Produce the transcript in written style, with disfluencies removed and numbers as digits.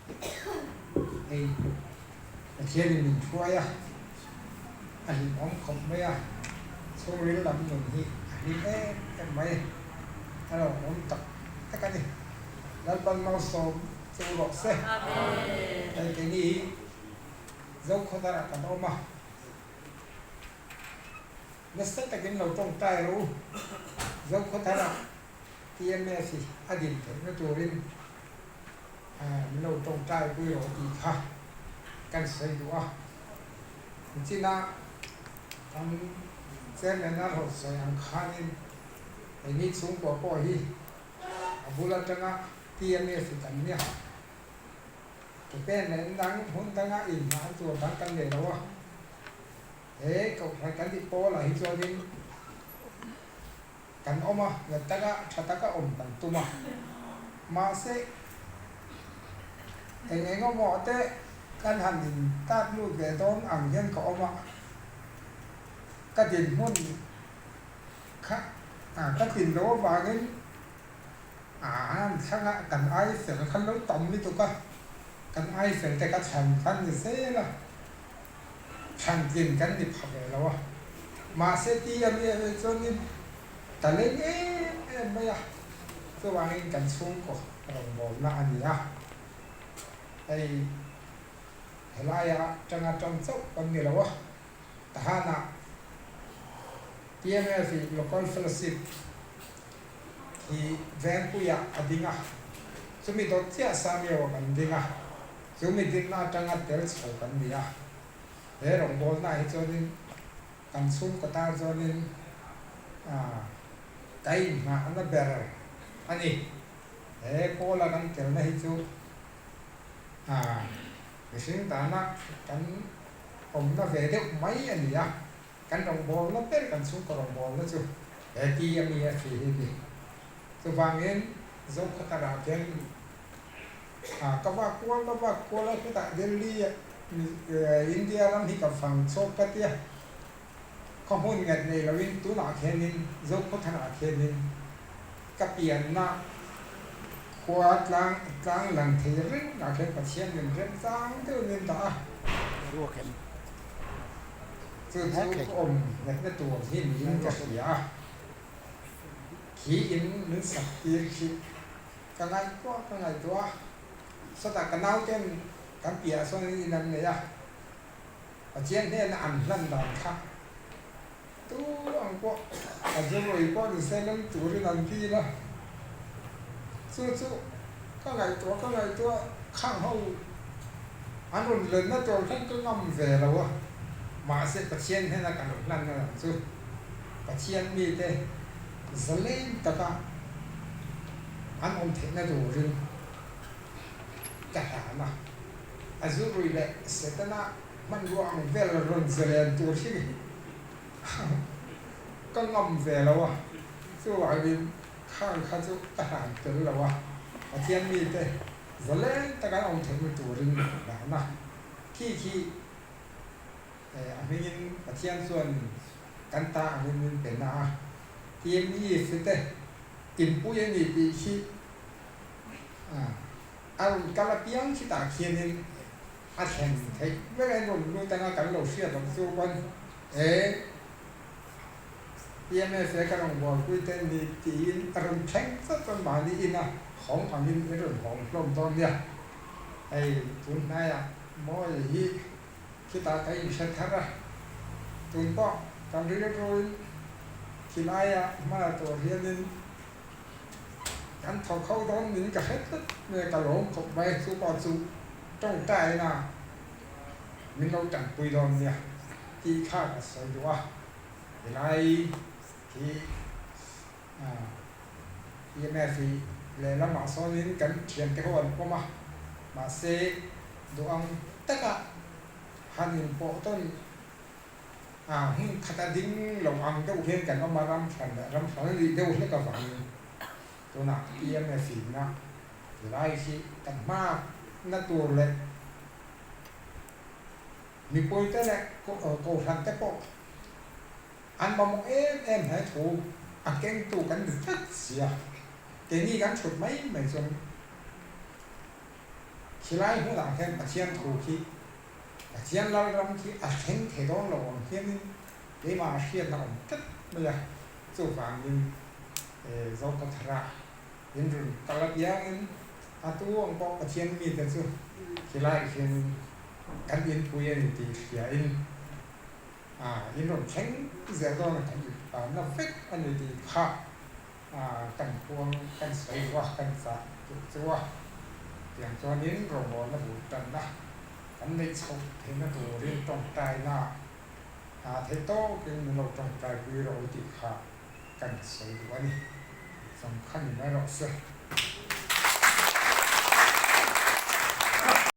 Hei Pathianin min hruai a, a hlimawm khawp mai a, chhungril lam nun hi a hlim em em mai, a lawmawm tak tak a ni. Lalpan malsawm chu rawh se. Hei keini hi Zokhawdar-ah kan awm a, nasa takin lo tawngtai rawh u. Zokhawdar-ah TMF hi a din theihna turin min lo tawngtai pui rawh tih kha kan sawi duh a. Nichina kan chairman a rawn sawi ang khanin keini chhungkua pawh hi a bul atanga TMF hi kan nia. Ke pen leh dang hmun danga inhmah tur dang kan nei lo a. He kohhran kan tih pawlah hi chuanin Kan awm a, nat taka, tha taka awm kan tum a. Mahse, eng eng emaw te kan han in tat lut ve dawn ang hian ka awm a, ka dinhmun kha ka tlin loh avangin a han thlang a, kan ai fel kha lo tam lutuk a, kan ai fel te ka chhan khan ni zel a. Thlan tlin kan ni pha ve lo a, mahse ti a mi erawh chuanin ka leng em em mai a, chuvangin kan chhungkaw rawngbawlna a ni a, hei helaia tanga tawng chauh kan ni lo a, tahanah TMF i Local Fellowship hi Vengpuiah a ding a, chumi dawt chiah Samio kan ding a. Chu mi dinna atanga tel chho kan ni a, he rawngbawlnaah hi chuanin kan chhungkaw tan chuanin ka inhnahna ber a ni. He kawla kan telna hi chu mihring tana kan awmna ve deuh mai a ni a, kan rawngbawlna ber kan chhungkaw rawngbawlna chu he ti a mi a thli hi a ni. Chuvangin Zokhawtharah khian Ka vak kual ka vak kual a chutah Delhi India ram hi ka fang chhuak ka tia khaw hmun nget nei loin tunah khianin Zokhawtharah khianin ka pianna khua tlang tlang lang thei reng ah khian Pathian min rem chang deuhin min dah a chu chu ka awm ngetna tur hi niin ka hria a khi in min sak tir khi. Ka ngaihtuah ka ngaihtuah a, sawtah ka nauten kan piahah sawn in an nei a, Pathian hnena an hlan dan kha tu ang pawh a zurui pawh ni se leng turin an dil a, chu chu ka ngaihtuah ka ngaihtuah khang ho an rawn lenna tur khan ka ngam ve lo a, mahse Pathian hnena kan hlan na lam chu Pathian mite Zaleng taka an awm theihna turin ka hlan a, a zurui leh Setana hmanrua ang vel rawn zalen tur hi ka ngam ve lo a, chuvangin khang kha chu ka hlan tel lo a, Pathian mite zaleng taka an awm theihna turin ka hlan a, khi khi A hmingin Pathian chuan kan ta angin min pe na a, TME fite inpui a ni tih hi a rawn kal apiang khitah khianin a thlen theih vek a, rawn lut anga kan lo hriat ang chu pawn he TMF he ka rawn buaipui te ni tiin a rawn thleng zat chuan mahni ina hawng angin i rawn hawng hlawm dawn nia. Hei tun hnaiah mawi hi Khitah ka inhre thar a, tun pawh kan rilruin khilaiah hmala tur hianin kan thawk ho dawn min ka hre tlat mai a, ka lawm khawp mai, chu pawh chu tawngtaina min lo tanpui dawn nia tih kha ka sawi duh a, helai khi EMF hi lehlamah sawnin kan thiante ho an pawm a, mahse duh ang taka han inpawh tawn a hmun khata ding lo ang deuh hian kan awm a, ram hran leh ram hran a nih deuh hlek avangin tunah EMF inna tilai hi kan hmakna tur leh mipuite leh kohhran te pawh An mamawh em em he thu a kengtu kan ni tlat si a, keini kan thut mai mai chuan Khilai hmunah khian Pathian thu khi, Pathian lalram khi a thleng thei dawn lo ang hianin keimah hriatna awm tlat mai a. Chuvangin Zokhawthara in rawn kal apiangin a tu ang pawh Pathian mite chu khilaiah hianin kan inpui a ni tih hriain in rawn thleng zel dawn a, kan inpanna vek a ni tih kha kan khuang kan sawi duh a, kan chah duh chu a. Tiang chuanin rawngbawlna bul tanna kan neih chhoh theihna turin tawngtaina theih tawkin min lo tawngtaipui rawh u tih kha kan sawi duh a ni. Chawngkhan in mai rawh se.